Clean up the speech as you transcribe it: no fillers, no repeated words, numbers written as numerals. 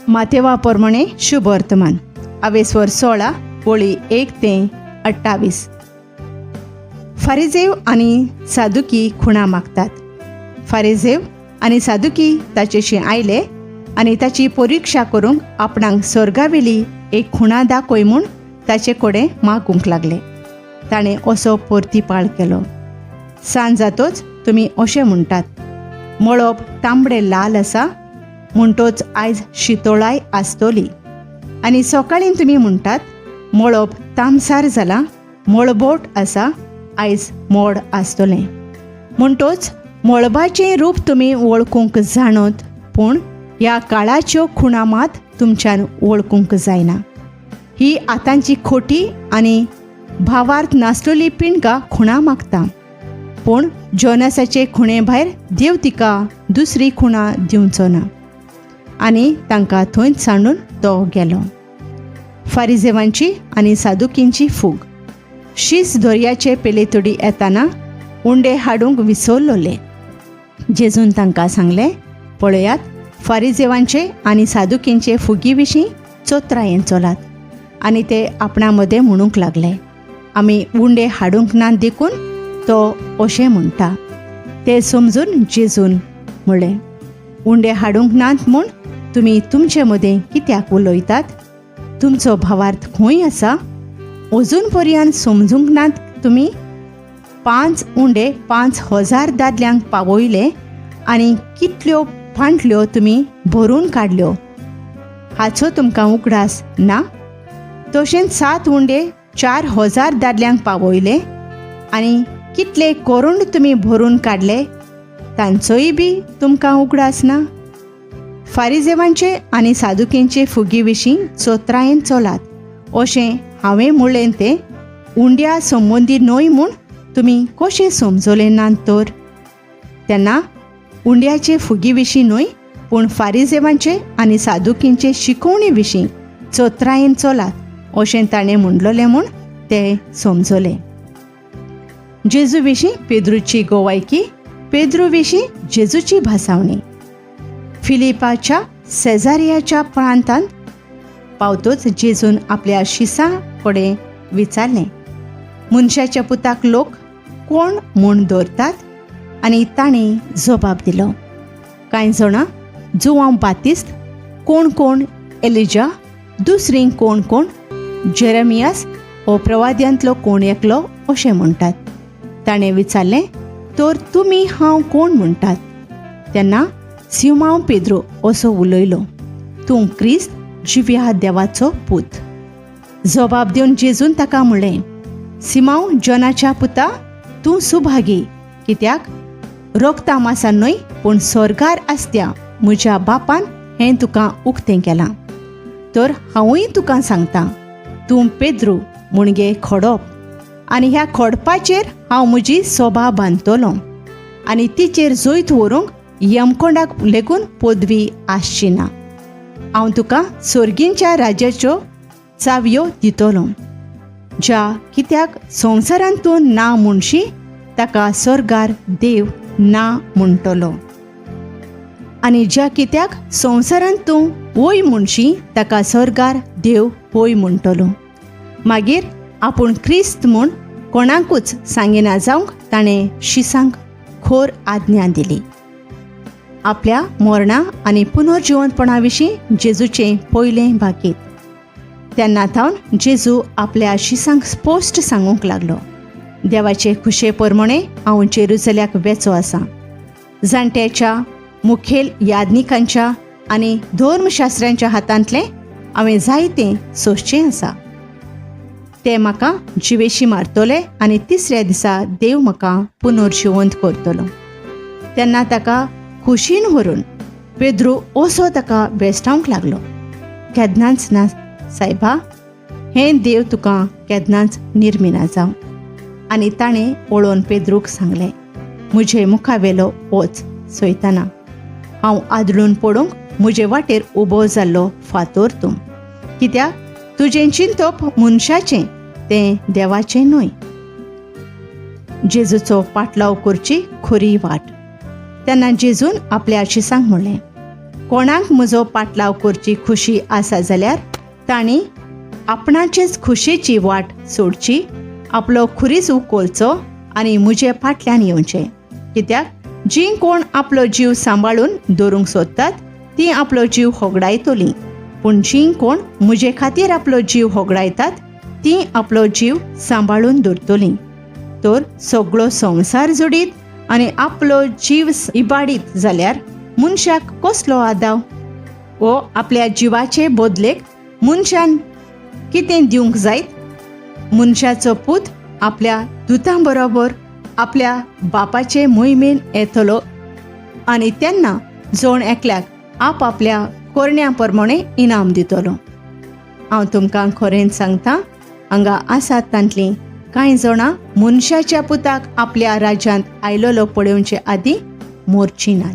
मातेवा पोरमणे शुभ वर्तमान आवेस्वर 16 वळी 1 ते 28. फारिजेव आनी सादुकी खुणा मागतात. फारिजेव आनी सादुकी ताचेशी आयले आनी ताची परिक्षा करूंक आपणाक स्वर्गावेली एक खुणा दाखय म्हूण ताचे कडेन मागूंक लागले. ताणें असो परतीपाळ केलो, सांज जातोच तुमी अशें म्हणटात, मळब तांबडें लाल आसा म्हणटोच आयज शितोळाय आसतली, आनी सकाळीं तुमी म्हणटात मळब तांबसार जालां, मळबोट आसा, आयज मोड आसतलें. म्हणटोच मळबाचें रूप तुमी वळखूंक जाणत, पूण ह्या काळाच्यो खुणा मात तुमच्यान वळखूंक जायना. ही आतांची खोटी आनी भावार्थ नासलेली पिणगां खुणा मागता, पूण जोनासाचे खुणे भायर देव तिका दुसरी खुणा दिवचो ना. आनी तांकां थंयच सांडून तो गेलो. फारिजेवांची आनी सादुकींची फूग. शीस दर्याचे पेलेतडी येताना उंडे हाडूंक विसरलोले. जेजून तांकां सांगलें, पळयात, फारिजेवांचे आनी सादुकींचे फुगी विशीं चोत्रायेन चलात. आनी ते आपणा मदें म्हणूंक लागले, आमी उंडे हाडूंक ना देखून तो अशें म्हणटा. ते समजून जेजून म्हणलें, उंडे हाडूंक नात म्हूण तुमी तुमचे मदें कित्याक उलयतात? तुमचो भावार्थ खंय आसा? अजून पर्यंत समजूंक नात तुमी? 5 उंडे 5000 दादल्यांक पावयले आनी कितल्यो फांटल्यो तुमी भरून काडल्यो हाचो तुमकां उगडास ना? तशेंच 7 उंडे 4000 दादल्यांक पावयले आनी कितले कोरुंड तुमी भरून काडले तांचोय बी तुमकां उगडास ना? फारिजेवांचे आनी सादुकींचे फुगी विशीं चोत्रायेन चलात अशें हांवें म्हणलें तें उंड्या संबंदी न्हय म्हूण तुमी कशें समजले ना तर? तेन्ना उंड्याचे फुगी विशीं न्हय पूण फारिजेवांचे आनी सादुकींचे शिकोवणे विशीं चोत्रायेन चलात अशें ताणें म्हणलेलें म्हूण ते समजले. जेजू विशीं पेद्रूची गोवायकी, पेद्रू विशीं जेजूची भासावणी. फिलिपाच्या सेजारियाच्या प्रांतांत पावतोच जेजून आपल्या शिसां कडेन विचारलें, मनशाच्या पुताक लोक कोण म्हूण दवरतात? आनी ताणें जबाब दिलो, कांय जाणां जुवांव बातिस्त, कोण कोण एलिजा, दुसरी कोण कोण जेरेमियास हो प्रवाद्यांतलो कोण एकलो अशें म्हणटात. ताणें विचारलें, तर तुमी हांव कोण म्हणटात? तेन्ना सिमांव पेद्रो असो उलयलो, तूं क्रिस्त जिव्या देवाचो पूत. जबाब दिवन जेजून ताका म्हणलें, सिमांव जॉनाच्या पुता, तूं सुभागी, कित्याक रोगता मासा न्हय पूण स्वर्गार आसत्या म्हज्या बापान हें तुका उक्तें केलां. तर हांवूय तुका सांगता, तूं पेद्रू मुणगे खोडप, आनी ह्या खोडपाचेर हांव म्हजी सोबा बांदतलो आनी तिचेर जैत व्हरूंक यमकोंडाक लेगून पदवी आसची ना. हांव तुका सर्गींच्या राज्याच्यो चावयो दितलो. ज्या कित्याक संवसारांत तूं ना म्हणशी ताका स्वर्गार देव ना म्हणटलो, आनी ज्या कित्याक संवसारांत तूं वय म्हणशी ताका स्वर्गार देव वय म्हणटलो. मागीर आपूण क्रिस्त म्हूण कोणाकूच सांगिना जावंक ताणें शिसांक खोर आज्ञा दिली. आपल्या मरणा आनी पुनर्जिवंतपणा विशीं जेजूचें पयलें भाकीत. तेन्ना थावन जेजू आपल्या शिसांक स्पश्ट सांगूंक लागलो, देवाचे खुशे परमणे हांव जेरुजल्याक वेचो आसा. जाणट्याच्या, मुखेल याज्ञिकांच्या आनी धर्मशास्त्र्यांच्या हातांतलें हांवें जायतें सोंसचें आसा. ते म्हाका जिवेशी मारतले आनी तिसऱ्या दिसा देव म्हाका पुनर्जिवंत करतलो. तेन्ना ताका खुशीन व्हरून पेद्रू असो ताका बेस्टावंक लागलो, केन्नाच ना सायबा, हें देव तुका केन्नाच निर्मिना जावं. आनी ताणें पळोवन पेद्रूक सांगलें, म्हजे मुखावेलो वच सैताना, हांव आदळून पडूंक म्हजे वाटेर उबो जाल्लो फातोर तूं, कित्याक तुजें चिंतप मनशाचें तें देवाचें न्हय. जेजूचो पाटलाव करची खरी वाट. तेन्ना जेजून आपल्या शिसांक म्हणलें, कोणाक म्हजो पाटलाव करची खुशी आसा जाल्यार तांणी आपणाचेच खुशेची वाट सोडची, आपलो खुरीस उखलचो आनी म्हजे फाटल्यान येवचें. कित्याक जीं कोण आपलो जीव सांबाळून दवरूंक सोदतात तीं आपलो जीव होगडायतलीं, पूण जीं कोण म्हजे खातीर आपलो जीव होगडायतात तीं आपलो जीव सांबाळून दवरतलीं. तर सगळो संवसार जोडीत आनी आपलो जीव इबाडीत जाल्यार मनशाक कसलो आदाव? वो आपल्या जिवाचे बदलेक मनशान कितें दिवंक जायत? मनशाचो पूत आपल्या दुतां बरोबर आपल्या बापाचे मोहिमेन येतलो आनी तेन्ना जण एकल्याक आपआपल्या करण्या प्रमाणे इनाम दितलो. हांव तुमकां खरेंच सांगता, हांगा आसात तांतलीं कांय जाणां मनशाच्या पुताक आपल्या राज्यांत आयलोलो पळोवचे आदीं मोरचीं नात.